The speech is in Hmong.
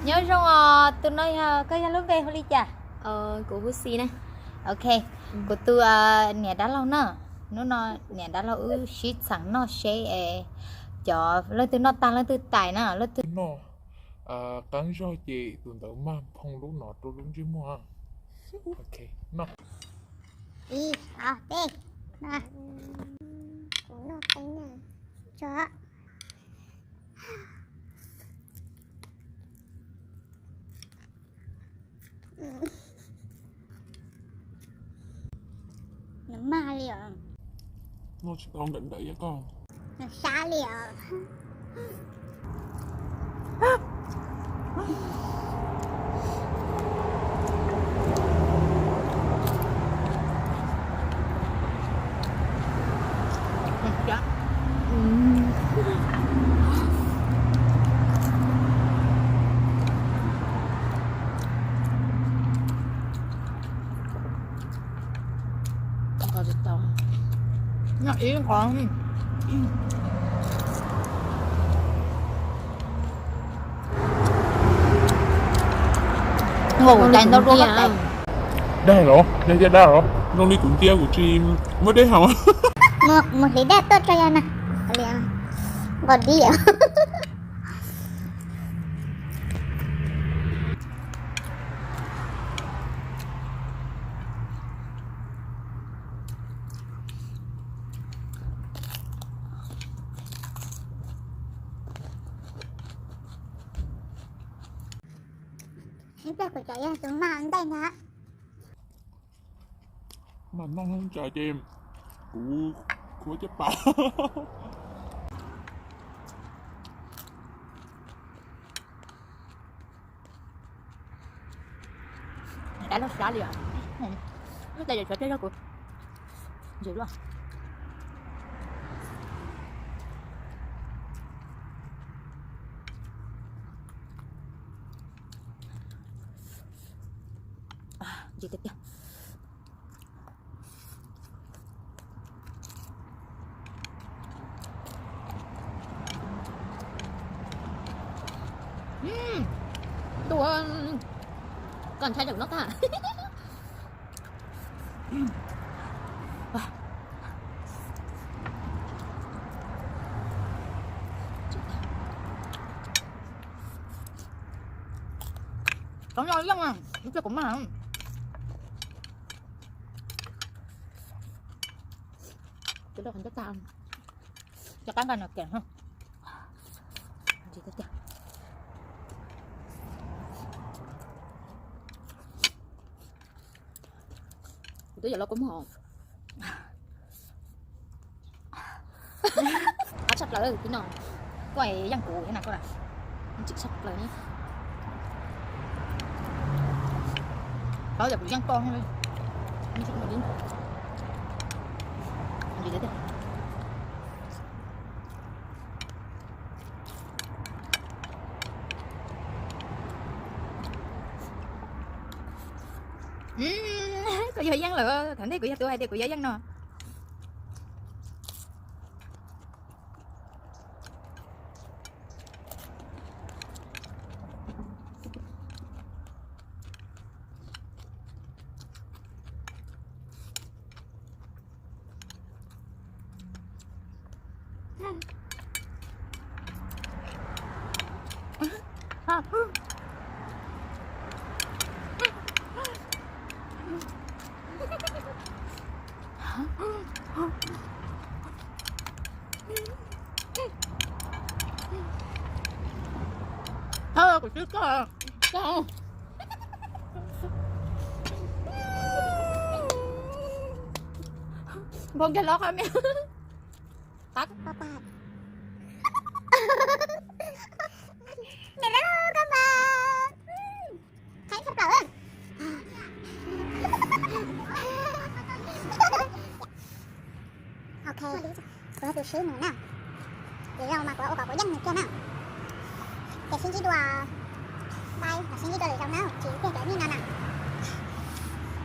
Nyob zoo os, tus no yog, koj yog lub npe hu li cas? Kuv hu Xi na. Ok, kuv tus niam dab laug na. Hnub no niam dab laug wb sib txheem noj seb es cov leej twg noj tag leej twg tais na, leej twg noj qab zog ces tus ntawd mag phoo lub no rau lub ntsej muag. Ok, noj. Ib, ob, peb. Kuv noj qeeb na. Tso. Nws mag li os. Noj tsis tau ntawm ntawm yog koj. Nws sab li os. Noj ib qho. Ua kuv tais ntau dua koj tais. Dag los, dag thiab dag los, zoo li kuv ntsia kuv tsis muaj dej haus. Mus hliv dag tuaj tso yog na. Nqos dib. Ib pliag kuv cov yog tus mag ntej ntag. Mas noj tsam ces kuv khuav caj pas. Dab laug sab li os. Lub tais yog tshuav pliag zog kuv ntsis luaj. Ntsis tiag tiag. Ntuj, koj ntshai rau kuv noj tag. Cov no yeej, ib pliag kuv mag. Cov qab nqa no kiag. Kuv twb yuav los kua muag. Qab tshaj plaws tib no. Koj yeej kuv thiab na koj. Tsim tshaj plaws ne. Paub tias kuv yeej koj. Kuv yog yeej lawm, thaum ntej kuv yog tus hais tias kuv yog yeej no. Thov kuv swb koj, koj. Npau nkag los qhov me. Niam dab laug koj mas qhaib tshaj plaws. Ok, kuv yog tus swb nws na. Lwm zaus mas kuv ua kom kuv yeej nws kiag na. Ces sib ntsib dua, bye, los sib ntsib dua lwm zaus na, tsis tiag cov nij no na.